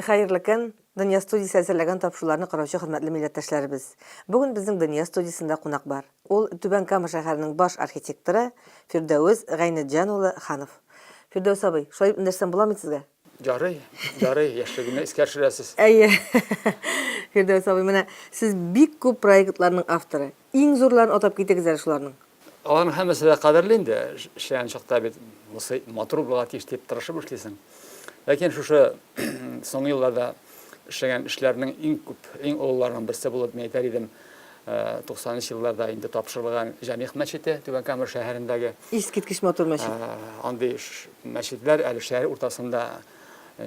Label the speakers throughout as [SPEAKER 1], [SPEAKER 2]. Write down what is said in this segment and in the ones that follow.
[SPEAKER 1] Хәерле көн, Дөнья студиясе әзерләгән тапшыруларны караучы хөрмәтле милләттәшләребез. Бүген безнең Дөнья студиясендә кунак бар. Ул Түбән Кама шәһәренең баш архитекторы Фирдәвес Гайнетҗан улы Ханов. Фирдәвес абый, шулай дип эндәшсәм буламы сезгә?
[SPEAKER 2] Ярый, ярый, яшьлегемне искә төшерәсез.
[SPEAKER 1] Әйе. Фирдәвес абый, менә сез бик күп проектларның авторы. Иң зурларын атап китегез әле шуларның.
[SPEAKER 2] Аларның һәммәсе дә кадерле инде. Эшләгән чакта бит бусы матур булырга тиеш дип тырышып эшлисең. Ләкин шушы соңгы елларда эшләгән эшләрнең иң күп, иң олыларының берсе булып мин әйтәр идем, 90 нчы елларда инде тапшырылган Җәмигъ мәчете Түбән Кама шәһәрендәге.
[SPEAKER 1] Искиткеч матур мәчет.
[SPEAKER 2] Андый мәчетләр әле шәһәр уртасында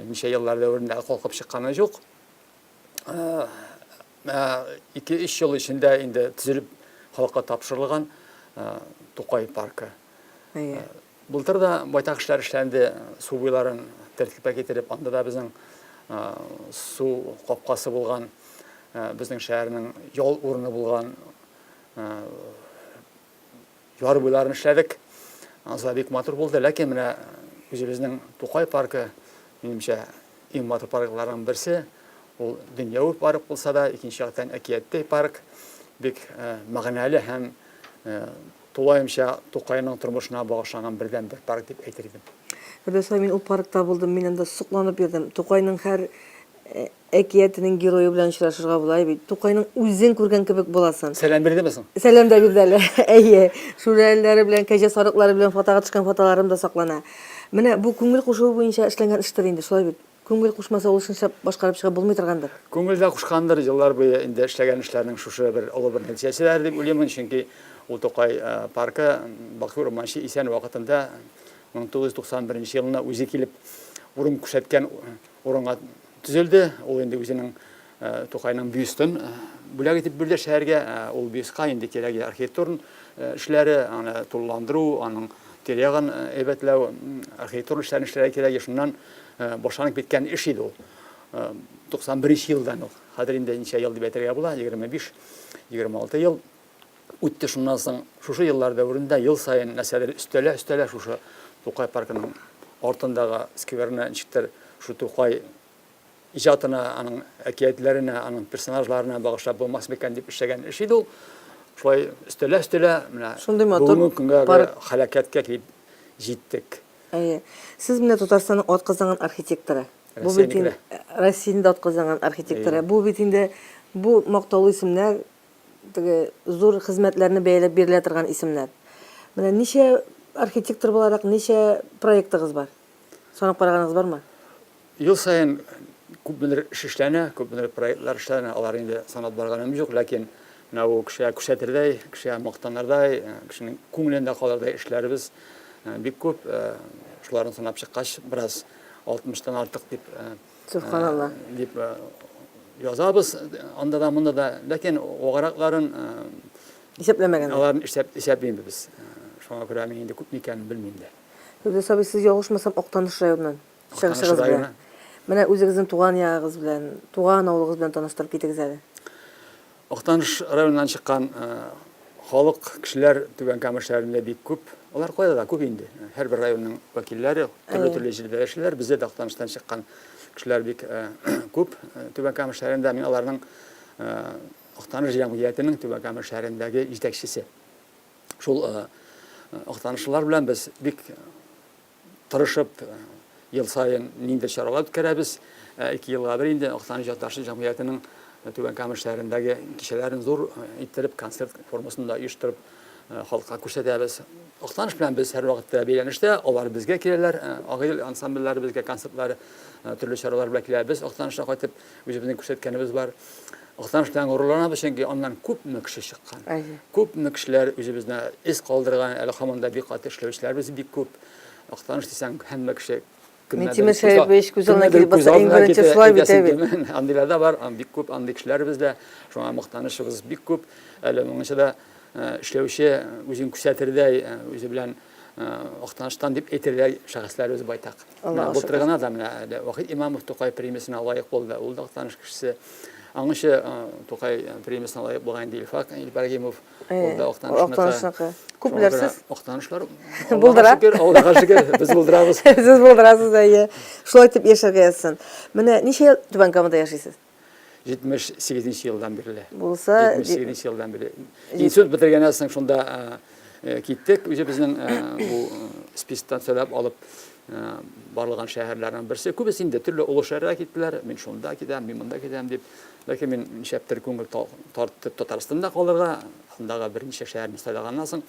[SPEAKER 2] ничә еллар дәверендә калкып чыкканы юк. Ике-өч ел эчендә инде төзелеп халыкка тапшырылган Тукай паркы. Былтыр да байтак эшләр эшләнде, су буйларын тәртипкә китереп, анда да безнең су капкасы булган, безнең шәһәрнең ял урыны булган яр буйларын эшләдек. Анысы да бик матур булды, ләкин менә үзебезнең Тукай паркы, минемчә, иң матур паркларның берсе. Ул дөньяви парк булса да, икенче яктан әкияттәй парк, бик мәгънәле һәм Тулаемча Тукайның тормышына багышланган бердәнбер парк дип әйтер идем.
[SPEAKER 1] Фирдәүс абый, мин ул паркта булдым, мин анда сокланып йөрдем. Тукайның һәр әкиятенең герое белән очрашырга була бит. Тукайның үзен күргән кебек буласың.
[SPEAKER 2] Сәлам бирдеме соң?
[SPEAKER 1] Сәлам дә бирде әле. Әйе. Шүрәлеләре белән, кәҗә сарыклары белән фотога төшкән фотоларым да саклана. Менә бу күңел кушуы буенча эшләнгән эштер инде, шулай бит? Күңел кушмаса, ул эшне шәп башкарып чыгып булмый торгандыр.
[SPEAKER 2] Күңел дә кушкандыр, еллар буе инде эшләгән эшләрнең шушы бер олы бер нәтиҗәседер дип уйлыймын, чөнки ул Тукай паркы Бакый Урманче исән вакытында 1991 елына үзе килеп урын күрсәткән урынга төзелде. Ул инде үзенең Тукайның бюстын бүләк итеп бирде шәһәргә. Ул бюстка инде кирәк архитектур эшләре, аны тулыландыру, аның тирә-ягын әйбәтләү, архитектур эшләрен эшләргә кирәк. Шуннан башланып киткән эш иде ул. 91 елдан ул. Хәзер инде ничә ел дип әйтергә була, 25, 26 ел үтте шуннан соң. Шушы еллар дәверендә ел саен нәрсәдер өстәлә-өстәлә шушы Тукай паркының артындагы скверны ничектер шул Тукай иҗатына, аның әкиятләренә, аның персонажларына багышлап булмас микән дип эшләгән эш иде ул. Шулай өстәлә-өстәлә менә
[SPEAKER 1] Шундый матур
[SPEAKER 2] бүгенге көнгә
[SPEAKER 1] парк.
[SPEAKER 2] халәкәткә килеп җиттек.
[SPEAKER 1] Әйе. Сез менә Татарстанның атказанган архитекторы. Бу бит
[SPEAKER 2] Россиянеке дә.
[SPEAKER 1] Россиянең дә атказанган архитекторы.
[SPEAKER 2] Әйе.
[SPEAKER 1] Бу бит инде бу мактаулы исемнәр, теге зур хезмәтләрне бәяләп бирелә торган исемнәр. Менә ничә архитектор буларак ничә проектыгыз бар? Санап караганыгыз бармы?
[SPEAKER 2] Ел саен күпмедер эш эшләнә, күпмедер проектлар эшләнә, алар инде санап барганым юк, ләкин менә бу кешегә күрсәтердәй, кешегә мактанырдай, кешенең күңелендә калырдай эшләребез бик күп. Шуларны санап чыккач, бераз 60-тан артык дип
[SPEAKER 1] Сөбханалла.
[SPEAKER 2] дип язабыз анда да, монда да, ләкин вагракларын
[SPEAKER 1] Исәпләмәгән.
[SPEAKER 2] Аларын исәплимбез без. Шуңа күрә мин инде күпме икәнен белмим дә.
[SPEAKER 1] Фирдүс абый, сез ялгышмасам, Актаныш районыннан. Чыгышыгыз белән. Менә үзегезнең туган ягыгыз белән, туган авылыгыз белән таныштырып китегез әле.
[SPEAKER 2] Актаныш районыннан чыккан халык, кешеләр Түбән Кама шәһәрендә бик күп. Алар кайда да күп инде. Һәрбер районның вәкилләре төрле-төрле җирдә яшиләр. Бездә дә Актаныштан чыккан кешеләр бик күп. Түбән Кама шәһәрендә мин аларның Актаныш җәмгыятенең Түбән Кама шәһәрендәге җитәкчесе. Шул актанышлылар белән без бик тырышып, ел саен ниндидер чаралар үткәрәбез. 2 елга бер инде Актаныш иҗатташы җәмгыятенең Түбән Кама шәһәрендәге кичәләрен зур иттереп, концерт формасында оештырып, халыкка күрсәтәбез. Актаныш белән без һәрвакытта бәйләнештә, алар безгә киләләр, Агыйдел ансамбльләре безгә концертлар, төрле чаралар белән килә. Без Актанышка кайтып, үзебезнең күрсәткәнебез бар. Актаныш белән горурланабыз, чөнки аннан күпме кеше чыккан. Күпме кешеләр үзебездә эз калдырган, әле һаман да бик каты эшләүчеләребез бик күп. Актаныш дисәң, һәммә кеше
[SPEAKER 1] Минтимер Шәрипович күз алдына килеп баса, иң беренче шулай бит,
[SPEAKER 2] бит. Андыйлар да бар, бик күп андый кешеләребез дә, шуңа мактанышыбыз бик күп. Әле моңынча да эшләүче, үзен күрсәтердәй, үзе белән Актаныштан дип әйтергә шәхесләребез байтак. Менә былтыр гына да менә әле Вахит Имамов Тукай премиясенә лаек булды. Ул да Актаныш кешесе. Аңынчы Тукай премиясенә лаек булган инде Илфак Ибрагимов. Ул да Актанышныкы.
[SPEAKER 1] Күпләр сез.
[SPEAKER 2] Актанышлар булдыра. Шөкер, Аллага шөкер, без булдырабыз.
[SPEAKER 1] Сез булдырасыз, әйе. Шулай итеп яшәргә язсын. Менә ничә ел Түбән Камада яшисез?
[SPEAKER 2] 78 нче елдан бирле.
[SPEAKER 1] Булса,
[SPEAKER 2] 78 нче елдан бирле. Институт бетергәннән соң шунда киттек. Үзебезнең бу списоктан сайлап алып барылган шәһәрләрнең берсе. Күбесе инде төрле олы шәһәрләргә киттеләр. Мин шунда китәм, мин монда китәм дип. Ләкин мин нишләптер күңел тартты Татарстанда калырга. Андагы берничә шәһәрне сайлаганнан соң,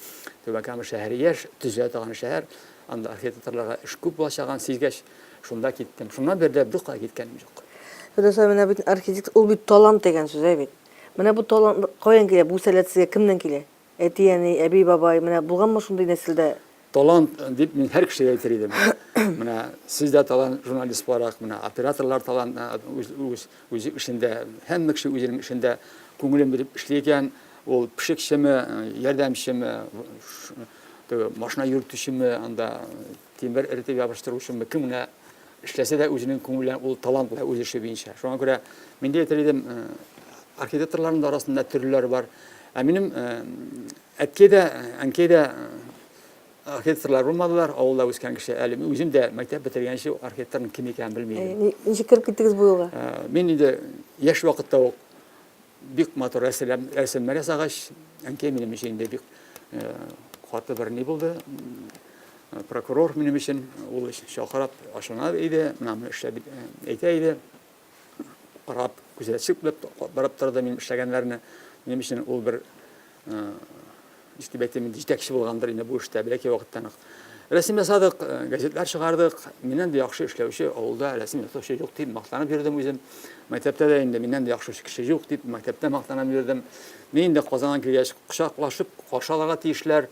[SPEAKER 2] Түбән Кама шәһәре яшь, төзелә торган шәһәр. Анда архитекторларга эш күп булачагын сизгәч, Шунда киттем. Шуннан бирле беркая киткәнем юк.
[SPEAKER 1] Фирдәүс абый, менә бит архитектор, ул бит талант дигән сүз, әй бит. Менә бу талант каян килә, бу сәләт сезгә кемнән килә? Әти-әни, әби-бабай, менә булганмы шундый нәселдә?
[SPEAKER 2] Талант дип мин һәр кешегә әйтер идем. Менә сез дә талант журналист буларак, менә операторлар талант үз, үз, үзе эшендә, һәммә кеше үзенең эшендә күңелен биреп эшли икән, ул пешекчеме, ярдәмчеме, теге машина йөртүчеме, анда Тимер эретеп ябыштыручымы, кем генә эшләсә дә үзенең күңеле белән ул талант белән үз эше буенча. Шуңа күрә мин дә әйтер идем, архитекторларның да арасында төрлеләре бар. Ә минем әткәй дә, әнкәй дә архитекторлар булмадылар, авылда үскән кеше. Әле мин үзем дә мәктәп бетергәнче архитекторның кем икәнен белми идем.
[SPEAKER 1] Ничек кереп киттегез бу юлга?
[SPEAKER 2] Мин инде яшь вакытта ук Бик матур рәсемнәр ясагач, әнкәй минем өчен инде бик каты бер ни булды. Прокурор минем өчен ул чакырып ачына иде, менә моны эшлә дип әйтә иде. Карап, күзәтчек булып барып торды минем эшләгәннәрне. Минем өчен ул бер Ничек дип әйтим инде, җитәкче булгандыр инде бу эштә, бәләкәй вакыттан ук. Рәсем ясадык, газетлар чыгардык. Миннән дә яхшы эшләүче авылда рәсем ясаучы юк дип мактанып йөрдем үзем. Мәктәптә дә инде миннән дә яхшы кеше юк дип мәктәптә мактанып йөрдем. Мин инде Казаннан килгәч, кочаклашып каршы алырга тиешләр.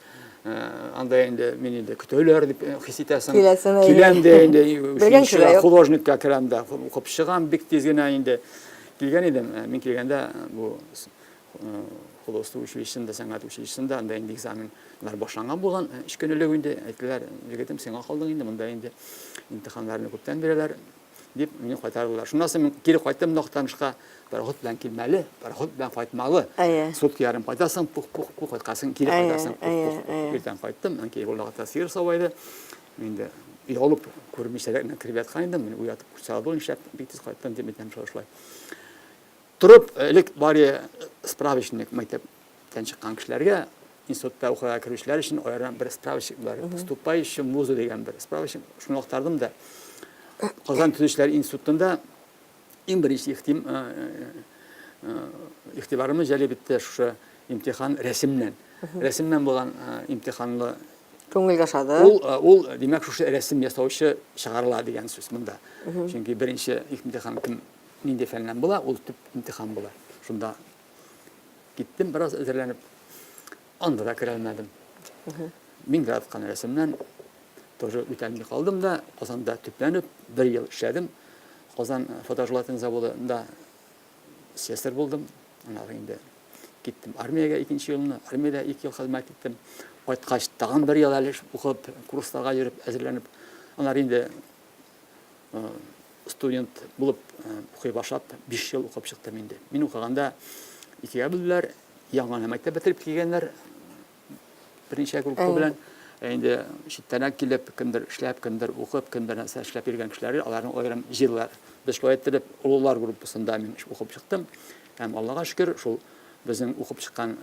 [SPEAKER 2] Анда инде мин инде көтәләр дип хис итәсең.
[SPEAKER 1] Киләсең,
[SPEAKER 2] Киләм дә инде училищега, художникка керәм дә, укып чыгам бик тиз генә инде. Килгән идем, мин килгәндә бу Художество училищесында, сәнгать училищесында анда инде экзаменнар башланган булган. Өч көн элек инде әйттеләр, егетем, сиңа калдың инде, монда инде имтиханнарны күптән бирәләр дип мине кайтардылар. Шуннан соң мин кире кайттым Актанышка, пароход белән килмәле, пароход белән кайтмалы. Сутки ярым кайтасың, пух, пух, пух кайткансың, кире кайтасың, пух, пух, пух. Иртән кайттым, әнкәй ул вакытта сыер сава иде. Мин инде оялып күрмичәрәк генә кереп яткан идем, мине уятып күрсә, нишләп бик тиз кайттың дип әйтәм шулай. Торып, элек бари справочник мәктәптән чыккан кешеләргә, институтта укырга керүчеләр өчен аерым бер справочник бар. Поступающий в вузы дигән бер справочник. Шуны актардым да. Казан төзүчеләр институтында иң беренче ихтим, игътибарымны җәлеп итте шушы имтихан рәсемнән. Рәсемнән булган имтиханлы
[SPEAKER 1] Күңелгә ошады.
[SPEAKER 2] Ул, ул, димәк, шушы рәсем ясаучы чыгарыла дигән сүз монда. Чөнки беренче имтихан кем Нинди фәннән була, ул төп имтихан була. Шунда киттем бераз әзерләнеп. Анда да керә алмадым. Мин яраткан рәсемнән тоже үтәлми калдым да, Казанда төпләнеп, бер ел эшләдем. Казан фотожелатин заводында слесарь булдым. Аннары инде киттем армиягә икенче елны. Армиядә ике ел хезмәт иттем. Кайткач, тагын бер ел әле укып, курсларга йөреп, әзерләнеп. Аннары инде студент булып укый башлап, 5 ел укып чыктым инде. Мин укыганда икегә бүлделәр, яңа гына мәктәп бетереп килгәннәр, берничә группа белән. Ә инде читтәнрәк килеп, кемдер эшләп, кемдер укып, кемдер нәрсә эшләп йөргән кешеләр, аларны аерым җыйдылар. Без шулай иттереп, олылар группасында мин укып чыктым. Һәм Аллага шөкер, шул безнең укып чыккан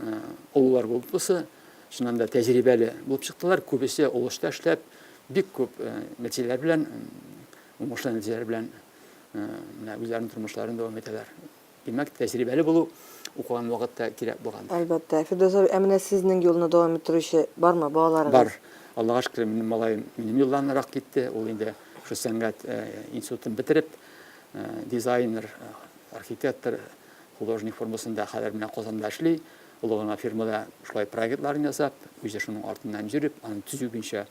[SPEAKER 2] олылар группасы чыннан да тәҗрибәле булып чыктылар. Күбесе олы эштә эшләп, Бик күп нәтиҗәләр белән, уңышлы нәтиҗәләр белән менә үзләренең тормышларын дәвам итәләр. Димәк, тәҗрибәле булу укыган вакытта кирәк булган.
[SPEAKER 1] Әлбәттә. Фирдәүс абый, ә менә сезнең юлны дәвам иттерүче бармы, балаларыгыз?
[SPEAKER 2] Бар. Аллага шөкер, минем малаем минем юлданрак китте. Ул инде шул сәнгать институтын бетереп, дизайнер, архитектор, художник формасында хәзер менә Казанда эшли. Олы гына фирмада шулай проектларын ясап, үзе шуның артыннан йөреп, аны төзү буенча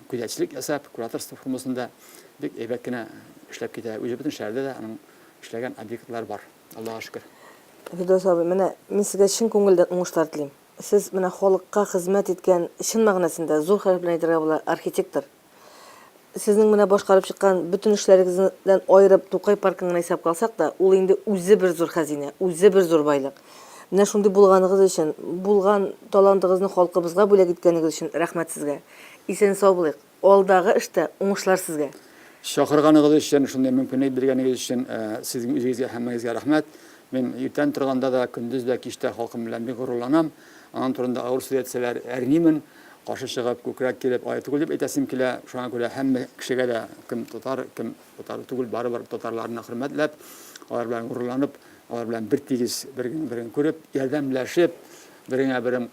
[SPEAKER 2] күзәтчелек ясап, кураторство формасында бик әйбәт кенә эшләп китә. Үзе бөтен шәһәрдә дә аның эшләгән объектлары бар, Аллага шөкер.
[SPEAKER 1] Фирдәүс абый, менә мин сезгә чын күңелдән уңышлар телим. Сез менә халыкка хезмәт иткән, чын мәгънәсендә, зур хәреф белән әйтергә була, архитектор. Сезнең менә башкарып чыккан бөтен эшләрегездән аерып Тукай паркын гына исәпкә алсак та, ул инде үзе бер зур хәзинә, үзе бер зур байлык. Менә шундый булганыгыз өчен, булган талантыгызны халкыбызга бүләк иткәнегез өчен рәхмәт сезгә. Исән-сау булыйк. Алдагы эштә уңышлар сезгә.
[SPEAKER 2] Чакырганыгыз өчен, шундый мөмкинлек биргәнегез өчен сезнең үзегезгә һәммәгезгә рәхмәт. Мин иртән торганда да, көндез дә, кич тә халкым белән бик горурланам. Аның турында авыр сүз әйтсәләр, әрнимен. Каршы чыгып, күкрәк киреп, алай түгел дип әйтәсем килә. Шуңа күрә һәммә кешегә дә, кем татар, кем татар түгел, барыбер татарларны хөрмәтләп, алар белән горурланып, алар белән бер тигез бер-берен күреп, ярдәмләшеп, береңә берең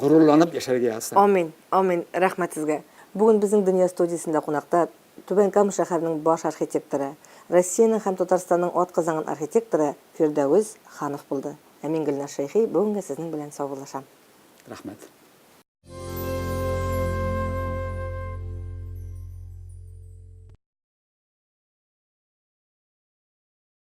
[SPEAKER 2] горурланып яшәргә язсын.
[SPEAKER 1] Амин. Амин. Рәхмәт сезгә. Бүген безнең Дөнья студиясендә кунакта Түбән Кама шәһәренең баш архитекторы, Россиянең һәм Татарстанның атказанган архитекторы Фирдәвес Ханов булды. Ә мин Гөлназ Шәйхи бүгенгә сезнең белән саубуллашам.
[SPEAKER 2] Рәхмәт.